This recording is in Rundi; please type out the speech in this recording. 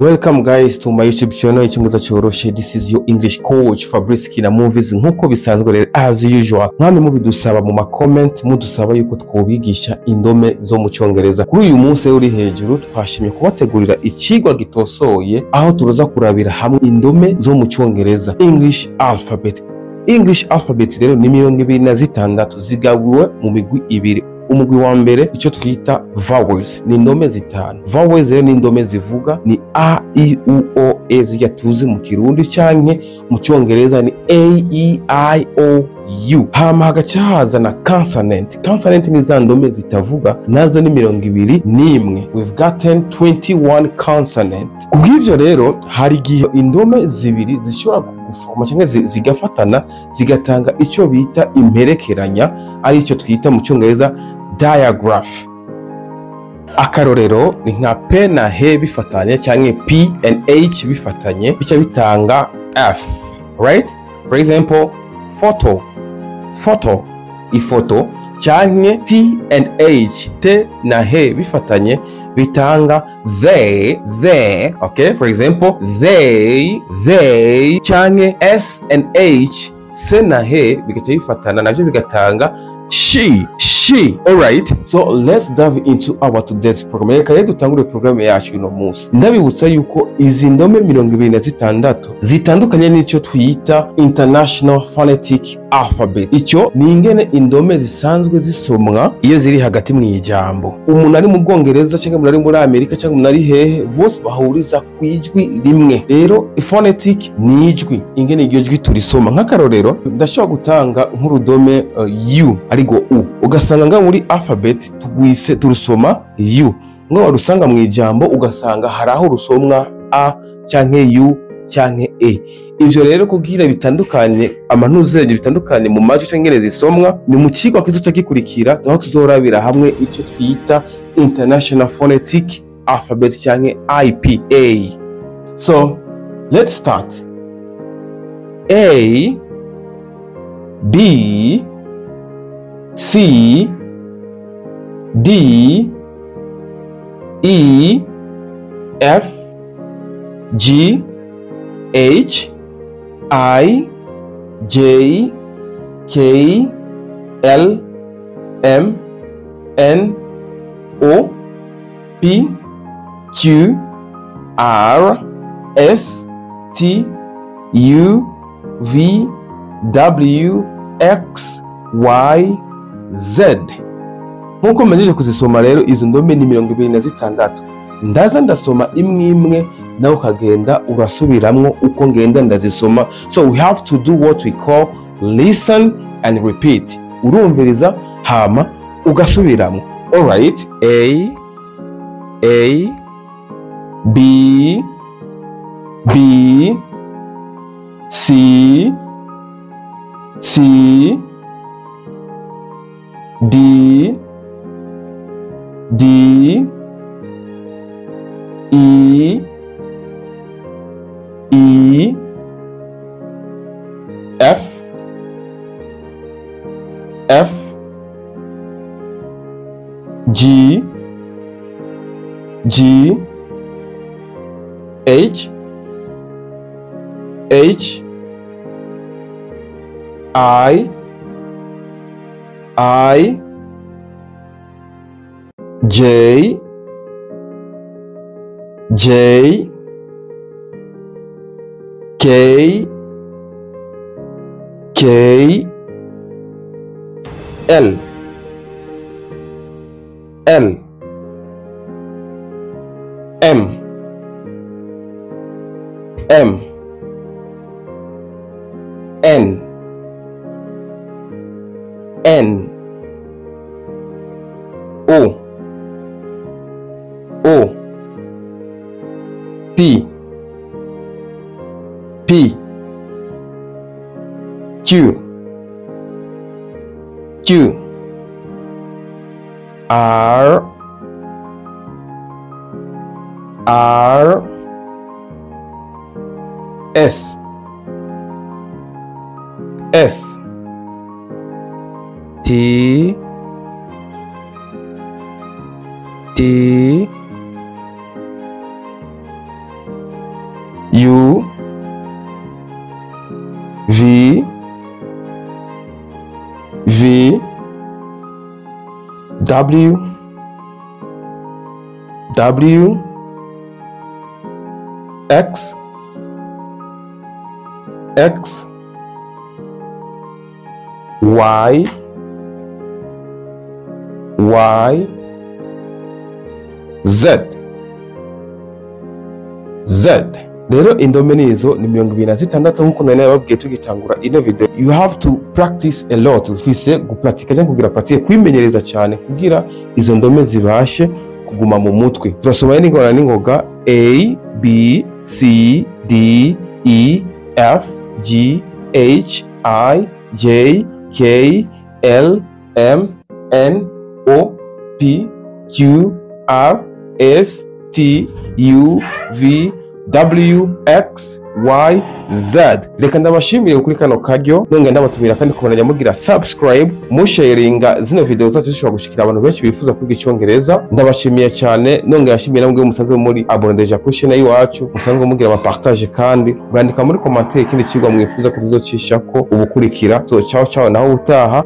Welcome guys to my YouTube channel Icyongereza Cyoroshe. This is your English coach Fabrice Kina Movies. Nkuko bisanzwe rero, as usual, mwami mubidusaba mu ma comment, mudusaba yuko twobigisha indome zo mu Cyongereza. Kuri uyu munsi rero uri hejuru, twashimye kubategurira ikigwa gitosoye aho turoza kurabira hamwe indome zo mu Cyongereza, English alphabet. English alphabet rero ni 26, zigabuwe mu migwi ibiri. Umugwi wa mbere icyo twita vowels, ni indome zitanu. Vowels rero ni indome zivuga, ni a, i, u, o, e, zijya tuzi mu Kirundi, canke mu Cyongereza ni a, e, i, o, u. Hama hagaca haza na consonant. Consonant ni za ndome zitavuga, nazo ni 21. We've gotten 21 consonant. Kubw'ivyo rero hari igihe indome zibiri zishobora guforma cyangwa zigafatana zigatanga icyo bita imperekeranya, ari icyo twita mu Cyongereza digraph. Akarorero ni nka P na H bifatanye cyangwa P and H bifatanye, bica bitanga F, right? For example, photo, photo, ifoto, cyangwa T and H, T na H bifatanye bitanga they, they, okay? For example, they, they, cyangwa S and H, C na H bigaca bifatana nabyo bigatanga she, she. Alright, so let's dive into our today's program. Reka rero dutangure program yacu uno munsi. Ndabibutsa yuko izi ndome 26 zitandukanye n'icyo twita International Phonetic Alphabet. Icyo ni ingene indome zisanzwe zisomwa iyo ziri hagati mu ijambo. Umuntu ari mu Bwongereza cyangwa umuntu ari muri Amerika cyangwa umuntu ari hehe, bose bahuriza ku ijwi rimwe. Rero phonetic ni ijwi, ingene iryo jwi turisoma. Nk'akarorero ndashobora gutanga nk'urudome U, ariko U, ugasanga nga muri alphabet tugwise turusoma U, ngo warusanga mu ijambo ugasanga hari aho rusomwa A canke U canke E. Ivyo rero kugira bitandukanye amantuzenye bitandukanye mu majwi canke ingene zisomwa, ni mu cigwa kizoca gikurikira aho tuzorabira hamwe icyo twita International Phonetic Alphabet canke IPA. So let's start. A, B, C, D, E, F, G, H, I, J, K, L, M, N, O, P, Q, R, S, T, U, V, W, X, Y, Z. Nkuko mmejeje kuzisoma rero izo ndome ni 26. Ndaza ndasoma imwe imwe, nawe ukagenda urasubiramwo uko ngenda ndazisoma. So we have to do what we call listen and repeat. Urumviriza hama ugasubiramwo. Alright, A, A, B, B, C, C, D, D, E, E, F, F, G, G, H, H, I, J, J, K, K, L, L, M, M, N, N, O, O, P, P, Q, Q, R, R, S, S, T, T, V, W, W, X, X, Y, Y, Z, Z. Rero indome nizo ni 26 nkuko nari nababwiye tugitangura ino video. You have to practice a lot. Ufise gupratika cyangwa kugira pratique, kwimenyereza cyane kugira izo ndome zibashe kuguma mu mutwe. Turasoma n'ingona n'ingoga: A, B, C, D, E, F, G, H, I, J, K, L, M, N, O, P, Q, R, S, T, U, V, W, X, Y, Z. Reka ndabashimire kuri kano karyo, nonge ndabatumira kandi kubandanya mugira subscribe, musharinga zino video zacu zishobora gushikira abantu benshi bifuza kwiga icyongereza. Ndabashimiye cyane, nonge yashimiye namwe musanzwe muri abonné déjà kuri chaîne y'iwacu, musanzwe mugira ama partage, kandi mwandika muri commentaire ikindi kigwa mwifuza ko tuzocishako ubukurikira. So ciao ciao, naho utaha.